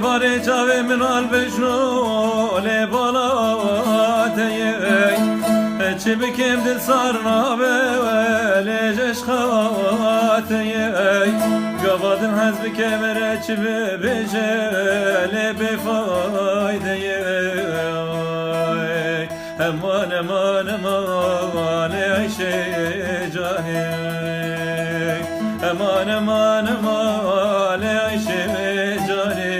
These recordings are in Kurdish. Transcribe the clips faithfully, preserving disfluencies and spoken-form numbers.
Barê çavê min al bejno lê bala te ye. Çi bikim dil sar nabe lê jeşqa te ye. Gava din hez bike mere çi bibêje lê bêfayde ye. Eman, eman, eman, ey Ayşê canê. Eman, eman, eman, ey Ayşê canê.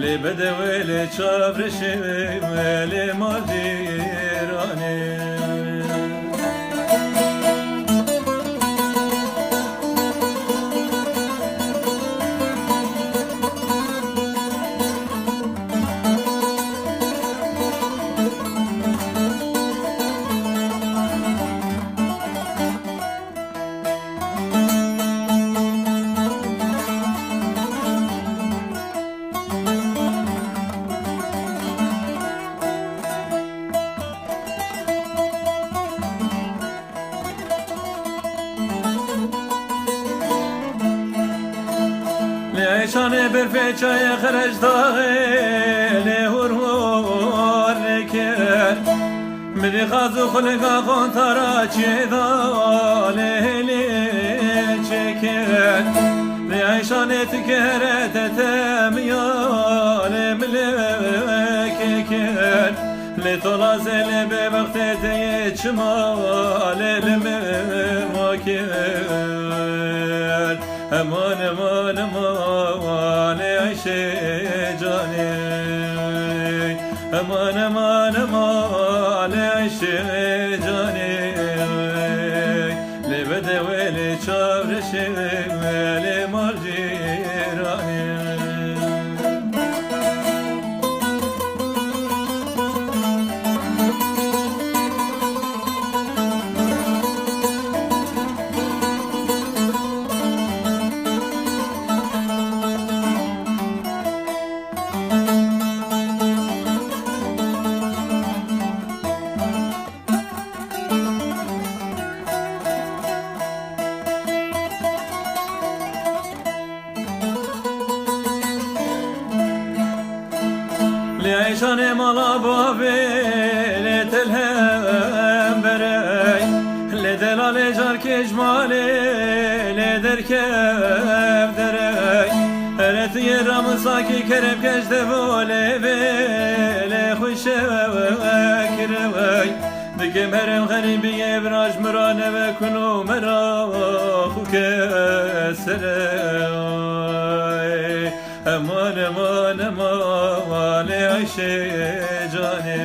Lê bedewê, lê çavreşê, lê mal cîranê. Lê eyşanê berfê çayê Xerec daxê, lê hur hur lê kir. Milî xaz û xulika xon tara çêda, lê hêlê çêkir. Lê eyşanê tu kere te temiya, lê milê kê kir. Lê tola zelê bê wextê te yê çima lê li min wa kir. Eman, eman, eman, ê Ayşê canê. Eman, eman, eman, ê Ayşê canê. Lê bedewê, lê çavreşê, lê mal cîranê. Lê eyşanê mala bavê, lê telhem berey, lê delalê carkê ji malê, lê derkev derey. Here tu yê ramusakî kerem keş devo lê vê, lê xwişe kirewey. Dikim herem xerîbiyê viraj mira neve kul û mera xu ke sere. Eman, eman, eman, ê Ayşê canê.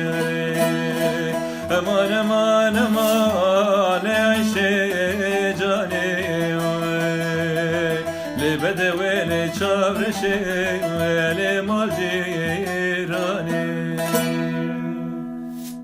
Eman, eman, eman, ê Ayşê canê. Lê bedewê, lê çavreşê, lê mal cîranê.